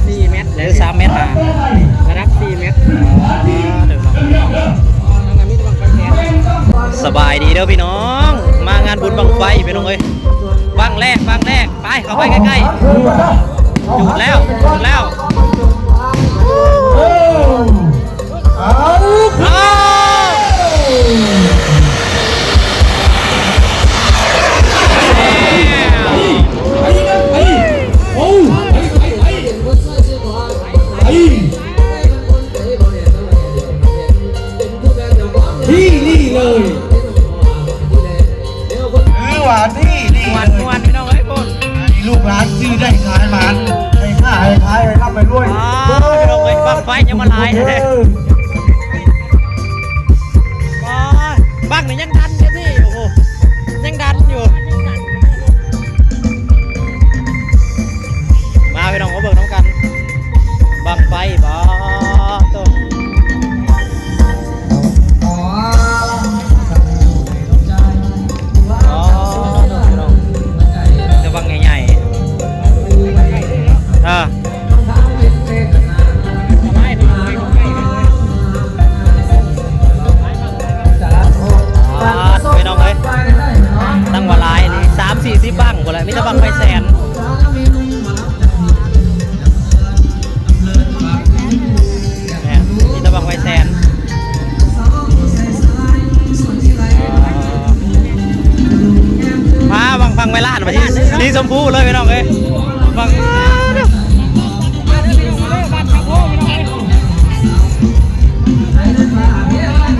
ສີ່ແມັດ ຫຼື ສາມແມັດນະ ລະດັບສີ່ແມັດ. ສະບາຍດີເດີພີ່ນ້ອງ ມາງານບຸນບັ້ງໄຟພີ່ນ້ອງເອີຍ ບັ້ງແລກ ບັ້ງແລກ ໄປ ເຂົ້າໄປໃກ້ໆ ຈູດແລ້ວ ຈູດແລ້ວ. ເອົາ ເອົາ ໄປ ໄປ ໄປ ໄປ ໂອ້ ໄປ ໄປ ໄປ ໄປ ທີ່ນີ້ເລີຍ. ຄືວ່າທີ່ນີ້ ມ່ວນ ມ່ວນ ພີ່ນ້ອງເອີຍ ພຸ້ນ ລູກຫຼານຊື້ໄດ້ຂາຍໝານ ໃຫ້ຄ້າໃຫ້ຂາຍ ໃຫ້ຮ່ຳໃຫ້ລວຍ. ອໍ ພີ່ນ້ອງເອີຍ ບັ້ງໄຟຍັງບໍ່ຫຼາຍເດ້. ອໍ ບັ້ງນີ້ຍັງດັນຢູ່ພີ່ ໂອ້ໂຫ ຍັງດັນຢູ່. ມາພີ່ນ້ອງ ມາເບິ່ງນຳກັນ ບັ້ງໄຟ ບາດໂຕ ອໍ ພີ່ນ້ອງ ແຕ່ບັ້ງໃຫຍ່ໆ ເອີ ປາດ ພີ່ນ້ອງເອີຍ ຕັ້ງວ່າຫຼາຍອີ່ຫຼີ ສາມສີ່ສິບບັ້ງພຸ້ນແຫຼະ ມີແຕ່ບັ້ງໄຟແສນ. ແມ່ນ ມີແຕ່ບັ້ງໄຟແສນ ພາບັ້ງ ບັ້ງໄຟລ້ານ ບັດນີ້ສີຊົມພູເລີຍ ພີ່ນ້ອງເອີຍ ບັ້ງ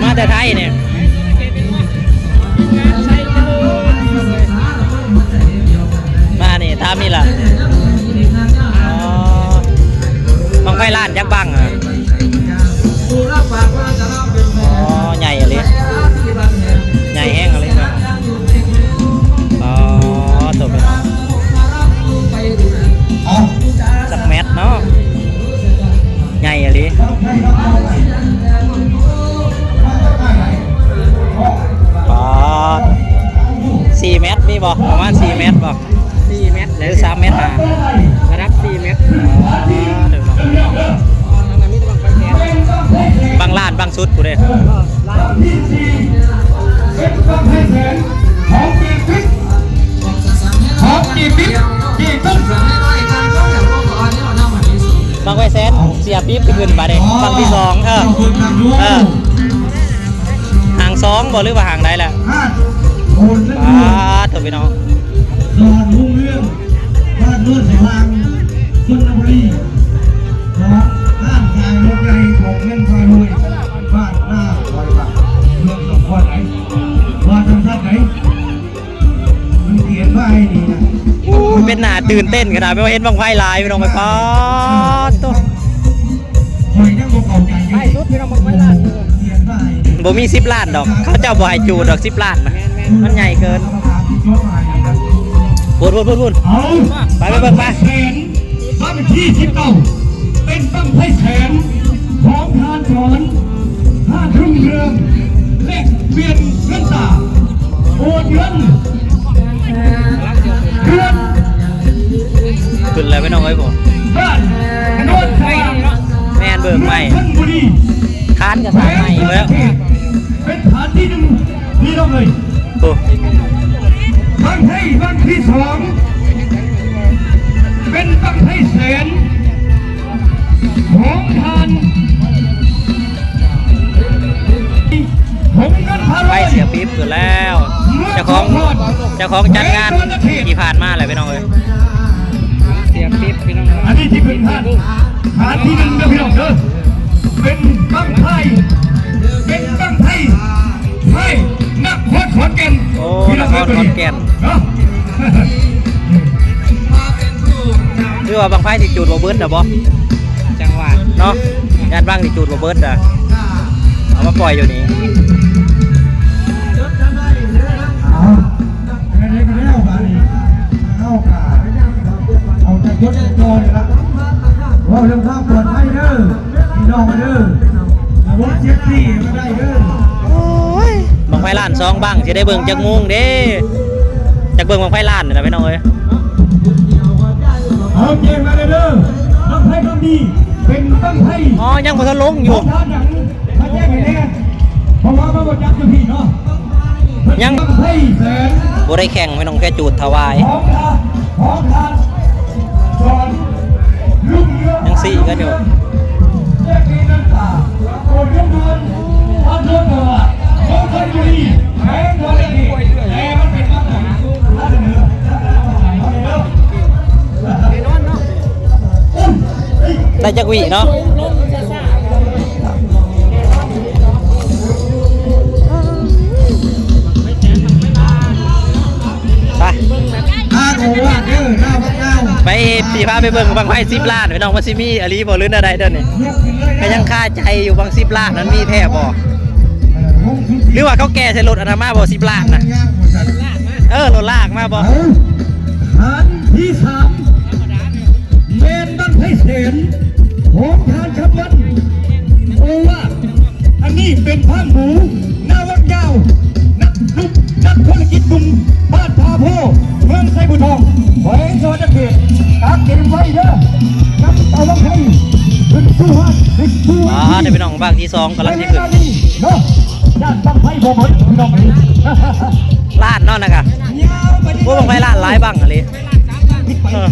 ມາແຕ່ໄທນີ້ ມານີ້ ຕາມນີ້ລະ ອໍ ບັ້ງໄຟລ້ານຈັກບັ້ງອະ? ອໍ ໃຫຍ່ອີ່ຫຼີ ໃຫຍ່ແຮງອີ່ຫຼີ. ອໍ ໂຕ ເປັນ ຈັກແມັດເນາະ ໃຫຍ່ອີ່ຫຼີ. ອໍ ສີ່ແມັດມີບໍ່? ປະມານສີ່ແມັດບໍ່? ສີ່ແມັດ ຫຼື ສາມແມັດຫ້າ ລະດັບສີ່ແມັດ. ອໍ ບັ້ງລ້ານບັ້ງສຸດພຸ້ນເດ້ ບັ້ງໄຟແສນ ເສຍປີບຂຶ້ນບາດນີ້ ບັ້ງທີສອງ ເອີ ເອີ ຫາງສອງບໍ່ ຫຼືວ່າຫາງໃດລະ? ປາດໂທ້ ພີ່ນ້ອງ ດອນຮຸ່ງເຮືອງ ບ້ານໂນນສະຫວ່າງ ຊົນນະບູລີ ຂອງຮ້ານຂາຍລົດໃຫຍ່ຂອງເງິນພາລວຍ ບ້ານນາຄອຍບັກ ເມືອງສອງຄອນໃດ ວ່າຈັ່ງຊັ້ນໃດ. ໂອ້ຍ ເປັນໜ້າຕື່ນເຕັ້ນຂະໜາດ ແບບວ່າເຫັນບັ້ງໄຟຫຼາຍ ພີ່ນ້ອງເອີຍ ປາດໂທ້ ຂ້ອຍຍັງບໍ່ເຂົ້າໃຈຢູ່ ໃກ້ສຸດ ພີ່ນ້ອງ ບັ້ງໄຟລ້ານ ບໍ່ມີສິບລ້ານດອກ ເຂົາເຈົ້າບໍ່ໃຫ້ຈູດດອກ ສິບລ້ານນະ ແມ່ນໆ ມັນໃຫຍ່ເກີນ ພຸ້ນໆໆໆ ເອົາ ໄປ ໄປເບິ່ງໄປ. ບັ້ງທີສິບເກົ້າ ເປັນບັ້ງໄຟແສນຂອງທ່ານສອນ ທ່ານຮຸ່ງເຮືອງ ແລກປ່ຽນເງິນຕາ ໂອນເງິນ ເດືອນ ຂຶ້ນແລ້ວພີ່ນ້ອງເອີຍ ບໍ່ ບ້ານໂນນສະຫວ່າງ ແມ່ນເບີກໃໝ່ ເມືອງຊົນບຸລີ ຄານກໍສ້າງໃໝ່ເບິດ ເປັນຖານທີໜຶ່ງ ພີ່ນ້ອງເອີຍ ໂອ້ ບັ້ງໄຟບັ້ງທີສອງ ເປັນບັ້ງໄຟແສນຂອງທ່ານ ໄຟເສຍປີບຂຶ້ນແລ້ວ ເຈົ້າຂອງ ເຈົ້າຂອງຈັດງານທີ່ຜ່ານມາແຫຼະ ພີ່ນ້ອງເອີຍ ເສຍປີບ ພີ່ນ້ອງ ອັນນີ້ທີ່ເພິ່ນຜ່ານ ຫາທີ່ໜຶ່ງເດີ ພີ່ນ້ອງເດີ ເປັນບັ້ງໄຟ ເປັນບັ້ງໄຟ ໄຟນະຄອນຂອນແກ່ນ ໂອ້ ນະຄອນຂອນແກ່ນ ເນາະ ຄືວ່າບັ້ງໄຟຊິຈູດບໍ່ເບິດນະບໍ່ ຈັ່ງຫວະເນາະ ຢ້ານບັ້ງຊິຈູດບໍ່ເບິດນະ ເອົາມາປ່ອຍຢູ່ນີ້ ເອົາ ແນວໃດກໍແລ້ວ ບາດນີ້ເຮົາກໍເອົາໃຈຈົດໃຈຈ່ອຍນີ້ລະ ເວົ້າເລື່ອງຄວາມປອດໄພເດີ ພີ່ນ້ອງເດີ ລະບົບເຊຟຕີ້ໃຫ້ມັນໄດ້ເດີ. ໂອ້ຍ ບັ້ງໄຟລ້ານສອງບັ້ງ ຊິໄດ້ເບິ່ງຈັກໂມງເດ້ ຈັກເບິ່ງບັ້ງໄຟລ້ານນີ້ລະ ພີ່ນ້ອງເອີຍ. ເອົາແຈ້ງມາເດີ ເດີ ອໍ ຍັງບໍ່ທັນລົງຢູ່ ຂອງທ່ານຫຍັງ ມາແຈ້ງໃຫ້ແດ່ ເພາະວ່າມາບໍ່ຈັກຢູ່ພີ້ເນາະ ຍັງ ບັ້ງໄຟແສນ ບໍ່ໄດ້ແຂ່ງ ພີ່ນ້ອງ ແຄ່ຈູດຖວາຍ ຂອງທ່ານ ຂອງທ່ານສອນ ລຸ້ງເຮືອງ ຍັງຊີ້ກັນຢູ່ ແລະ ມີນ້ຳຕາ ໂອດເງິນເດືອນ ທ່ານເດີນຕະຫຼາດ ເມືອງໄຊບູລີ ແຂວງສະຫວັນນະເຂດ ແຕ່ມັນເປັນມາຈາກ ທ່ານເໜືອ ທ່ານເໜືອ ໄດ້ຈັກວິເນາະ? ໄປ ໄປ ຊິພາໄປເບິ່ງບັ້ງໄຟສິບລ້ານ ພີ່ນ້ອງ ວ່າຊິມີອີ່ຫຼີບໍ່ ຫຼືແນວໃດເດີນີ້ ກໍຍັງຄາໃຈຢູ່ ບັ້ງສິບລ້ານນັ້ນມີແທ້ບໍ່ ຫຼືວ່າເຂົາແກ່ໃສ່ລົດອັນນັ້ນມາບໍ່ ສິບລ້ານນະ ເອີ ລົດລາກມາບໍ່? ເອົາ ຄັນທີສາມ ແມ່ນບັ້ງໄຟແສນຂອງທ່ານຄຳວັນ ໂອວາດ ອັນນີ້ເປັນພານໝູ ນາວັງຍາວ ນັກລຸກ ນັກທຸລະກິດໜຸ່ມ ບ້ານທ່າໂພ ເມືອງໄຊບູທອງ ແຂວງສະຫວັນນະເຂດ ກະເກມໄວ້ເດີ ນຳເອົາບັ້ງໄຟຂຶ້ນສູ່ຮາດ ຂຶ້ນສູ່ເວທີ ອ່າ ເດີພີ່ນ້ອງ ບັ້ງທີສອງກຳລັງຊິຂຶ້ນ ເນາະ ຢ້ານບັ້ງໄຟບໍ່ເບິດ ພີ່ນ້ອງເອີຍ ລ້ານເນາະ ນັ້ນກະ ໂອ້ ບັ້ງໄຟລ້ານ ຫຼາຍບັ້ງອີ່ຫຼີ ເອີ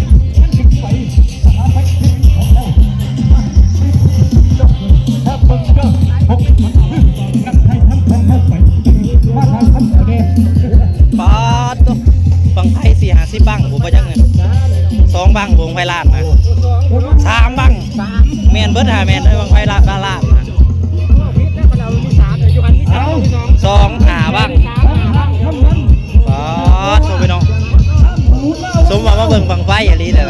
ປາດໂທ້ ບັ້ງໄຟສີ່ຫ້າສິບບັ້ງ ບໍ່ຈັກນີ້ ສອງບັ້ງ ບັ້ງໄຟລ້ານນະ ສາມບັ້ງ ແມ່ນເບິດຫາ ແມ່ນເດີ ບັ້ງໄຟລ້ານ ລ້ານນະ ສອງ ຫ້າບັ້ງ ປາດໂທ້ ພີ່ນ້ອງ ສົມວ່າມາເບິ່ງບັ້ງໄຟອີ່ຫຼີເດີ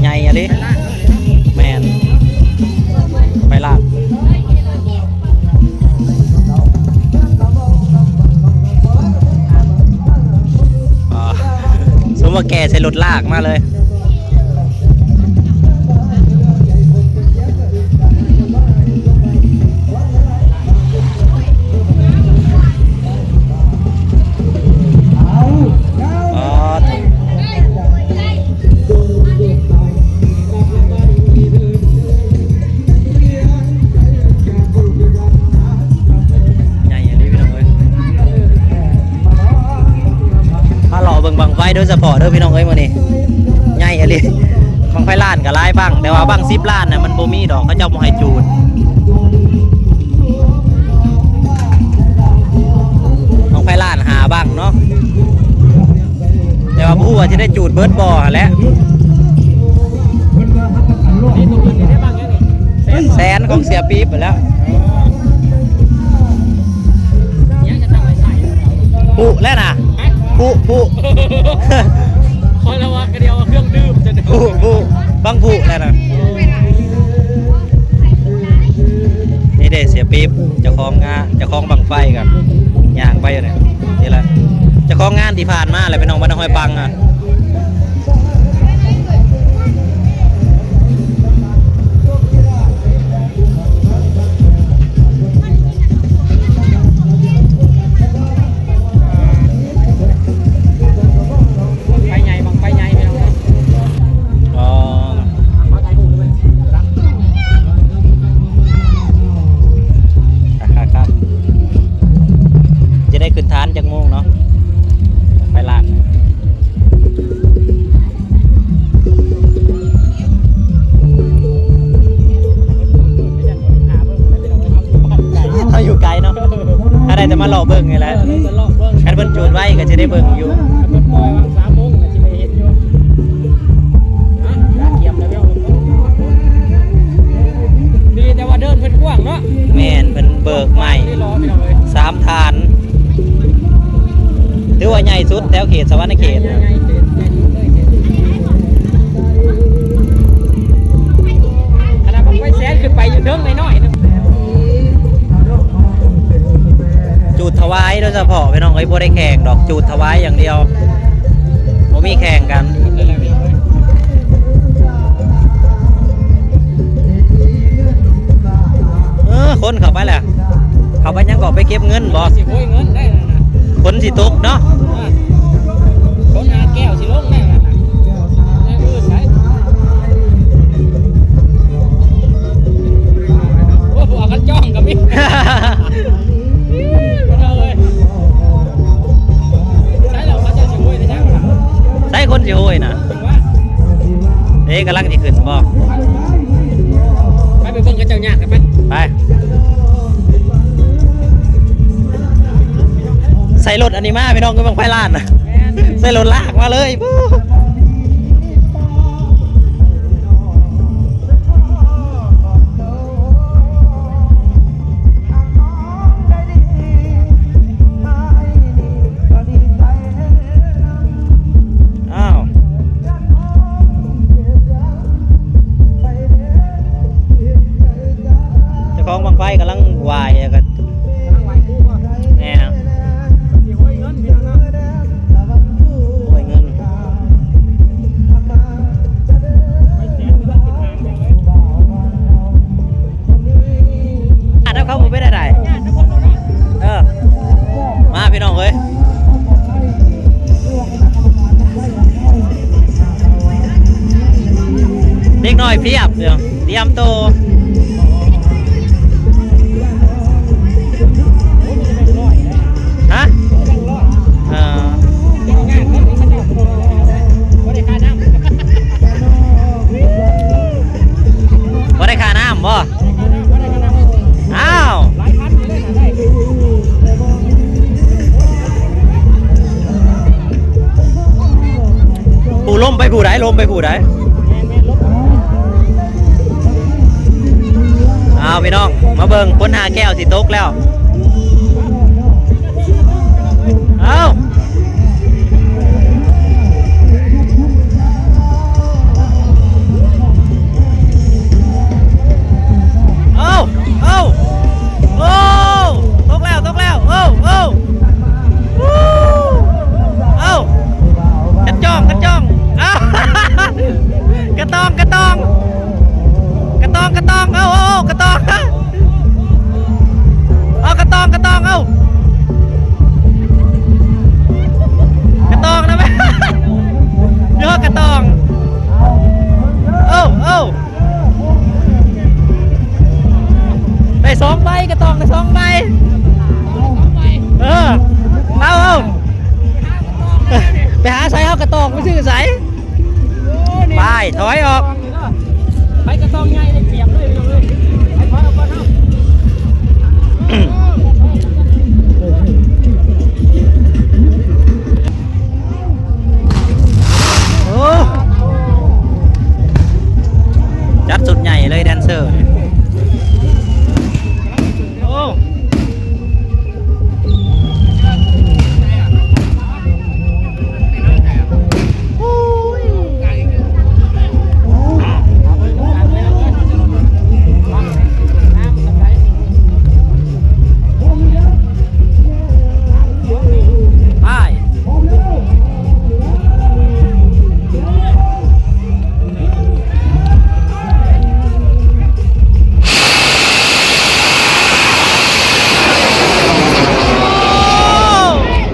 ໃຫຍ່ອີ່ຫຼີ ແມ່ນ ໄຟລ້ານ ອ່າ ສົມວ່າແກ່ໃສ່ລົດລາກມາເລີຍ. ໃຫຍ່ອີ່ຫຼີພີ່ນ້ອງເອີຍ ມາເລາະເບິ່ງບັ້ງໄຟໂດຍສະເພາະເດີພີ່ນ້ອງເອີຍ ມື້ນີ້ໃຫຍ່ອີ່ຫຼີ ບັ້ງໄຟລ້ານກໍຫຼາຍບັ້ງ ແຕ່ວ່າບັ້ງສິບລ້ານນະມັນບໍ່ມີດອກ ເຂົາເຈົ້າບໍ່ໃຫ້ຈູດ ບັ້ງໄຟລ້ານຫ້າບັ້ງເນາະ ແຕ່ວ່າບໍ່ຮູ້ວ່າຊິໄດ້ຈູດເບິດບໍ່ຫັ້ນແຫຼະ ແສນຂອງເສຍປີບຫັ້ນແຫຼະ ຜຸແຫຼະນະ ຜຸ ຜຸ ຂ້ອຍລະວ່າກະດຽວເຄື່ອງດື່ມ ຜຸ ຜຸ ບັ້ງຜຸແຫຼະນະ ນີ້ເດ້ເສຍປີບ ເຈົ້າຂອງງານ ເຈົ້າຂອງບັ້ງໄຟກໍຍ່າງໄປຢູ່ນີ້ ນີ້ລະ ເຈົ້າຂອງງານທີ່ຜ່ານມາແຫຼະ ພີ່ນ້ອງ ບ້ານຫ້ວຍປັງອະ. ໄຟໃຫຍ່ ບັ້ງໄຟໃຫຍ່ ພີ່ນ້ອງເອີຍ ອໍ ຄັກໆ ຈະໄດ້ຂຶ້ນຖານຈັກໂມງເນາະ ໄຟລ້ານ ເຮົາຢູ່ໄກເນາະ ຖ້າໄດ້ແຕ່ມາເລາະເບິ່ງນີ້ແຫຼະ ຄັນເພິ່ນຈູດໄວກໍຊິໄດ້ເບິ່ງຢູ່ ດີແຕ່ວ່າເດີ່ນເພິ່ນກວ້າງເນາະ ແມ່ນ ເພິ່ນເບີກໃໝ່ ສາມຖານ ຖືວ່າໃຫຍ່ສຸດແຖວເຂດສະຫວັນນະເຂດ ຂະໜາດບັ້ງໄຟແສນຂຶ້ນໄປຢູ່ເທິງໜ້ອຍໆ ຈູດຖວາຍໂດຍສະເພາະ ພີ່ນ້ອງເອີຍ ບໍ່ໄດ້ແຂ່ງດອກ ຈູດຖວາຍຢ່າງດຽວ ບໍ່ມີແຂ່ງກັນ ເອີ ຄົນເຂົ້າໄປແລ້ວ ເຂົ້າໄປຫຍັງກໍໄປເກັບເງິນບໍ ຊິໂຫຍເງິນໄດ້ນະ ຝົນຊິຕົກເນາະ ອ່າ ຄົນຫາແກ້ວຊິ ຊິໂອ້ຍນະ ເດ້ ກຳລັງຊິຂຶ້ນບໍ່? ໄປ ໄປເບິ່ງເຂົາເຈົ້າຍ່າງກັນໄປ ໄປ. ໃສ່ລົດອັນນີ້ມາ ພີ່ນ້ອງ ຄືບັ້ງໄຟລ້ານນະ ແມ່ນ ໃສ່ລົດລາກມາເລີຍ. ອ້າວ ເຈົ້າຂອງບັ້ງໄຟກຳລັງຫວ້າຍ ແລ້ວກໍ ກຳລັງຫວ້າຍຄູບໍ່? ແມ່ນ ຊິໂຫຍເງິນ ພີ່ນ້ອງເນາະ ໂຫຍເງິນ. ອັນນັ້ນເຂົາບໍ່ເປັນໄດ້ໃດ ເອີ ມາພີ່ນ້ອງເອີຍ ເດັກນ້ອຍພຽບ ຕຽມໂຕ ຮະ ເອີ ບໍ່ໄດ້ຄ່ານ້ຳບໍ່? ອ້າວ ຜູ້ລົມໄປຜູ້ໃດ ລົມໄປຜູ້ໃດ? ອ້າວ ພີ່ນ້ອງ ມາເບິ່ງ ຝົນຫ້າແກ້ວຊິຕົກແລ້ວ. ເອົ້າ ເອົ້າ ເອົ້າ ໂອ້ ຕົກແລ້ວ ຕົກແລ້ວ ເອົ້າ ເອົ້າ ເອົ້າ ກະຈອງ ກະຈອງ ເອົ້າ ກະຕອງ ກະຕອງ ກະຕອງ ກະຕອງ ເອົ້າ ເອົ້າ ກະຕອງ ເອົ້າ ກະຕອງ ເອົ້າ ກະຕອງນະແມ່ ເອີ ກະຕອງ ເອົ້າ ເອົ້າ ໄດ້ສອງໃບ ກະຕອງໄດ້ສອງໃບ ເອີ ເອົາ ເອົາ ໄປຫາໃສ ເອົາກະຕອງໄປຊື້ໃສ ໄປ ຖອຍອອກ. ໄປກະຕ້ອງໃຫຍ່ໄດ້ປຽບເລີຍ ພີ່ນ້ອງເອີຍ ໄປຖອຍອອກກ່ອນເຮົາ ໂອ້ ຈັດຊຸດໃຫຍ່ເລີຍແດນເຊີ ໂອ້.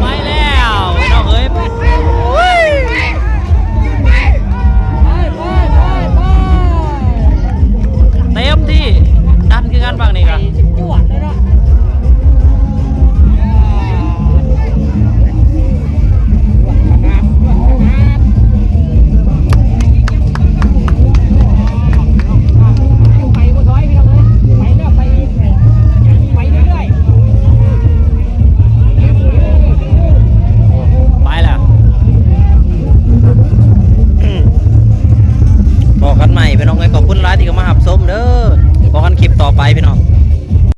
ໄປແລ້ວ ພີ່ນ້ອງເອີຍ ເຕັມທີ່ ດັນຄືກັນຝັ່ງນີ້ກະ ຈວດເລີຍເນາະ. ໄປແລ້ວ ພໍ້ກັນໃໝ່ພີ່ນ້ອງເອີຍ ຂອບຄຸນຫຼາຍທີ່ເຂົ້າມາຮັບຊົມເດີ ພໍ້ກັນຄລິບຕໍ່ໄປພີ່ນ້ອງ.